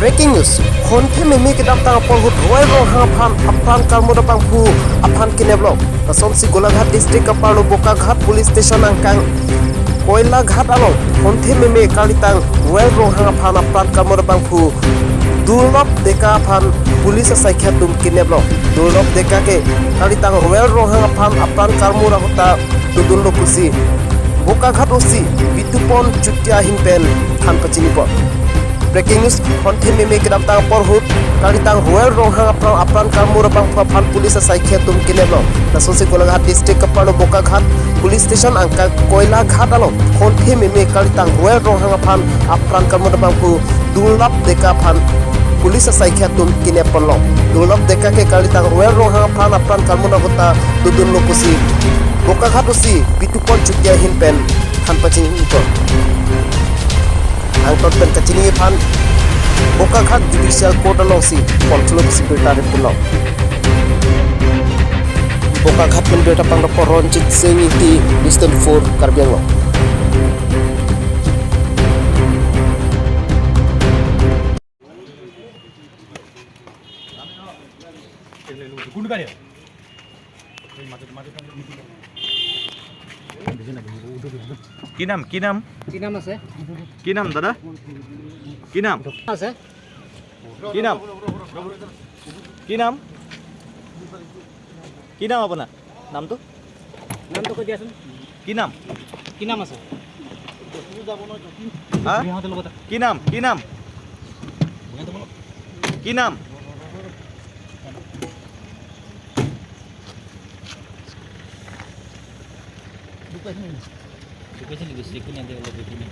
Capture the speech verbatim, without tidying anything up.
Breaking news, Honthe Meme kedamtang apor ahut Roel Ronghang aphan apran karmut abangphu aphan kidnap lo. Lasonsi Golaghat district kaparlo Bokaghat police station angkang Koilaghat along Honthe Meme kalitang Roel Ronghang aphan apran karmut abangphu Durlop Deka aphan police asaikhi atum kidnap lo. Durlop Deka ke kalitang Roel Ronghang aphan apran karmut ahut ta dodunlo pusi Bokaghat O C Bitupon Chutia ahin pen than pachini pon. Breaking news, Honthe Meme kedamtang apor ahut kalitang Roel Ronghang apran apran karmut abangphu aphan police asaikhi atum kidnap lo. Lasonsi Golaghat district kaparlo Bokaghat police station angkang Koilaghat along Honthe Meme kalitang Roel Ronghang aphan apran karmut abangphu Durlop Deka aphan police asaikhi atum kidnap ponlo. Durlop Deka ke kalitang Roel Ronghang aphan apran karmut ahut ta dodunlo pusi Bokaghat O C Bitupon Chutia ahin pen than pachini pon. Angton pen kachini aphan Bokaghat Judicial Court alongsi pon thulo pusi birta ri pulo. Bokaghat pen birta pangdok Ronjit Singh Ingti, News twenty-four Karbi Anglong. কি নাম, কি নাম? কি নাম আছে? কি নাম দাদা? কি নাম? আছে? কি নাম? কি নাম? কি নাম আপোনাৰ? নামটো? নামটো কৈ দিয়াচোন। কি নাম? কি নাম আছে? হা? কি নাম? কি নাম? কি নাম? দুখ পাইছে নেকি? দুখ পাইছে নেকি? চেকু নিদিয়ে অলপ এইপিনে।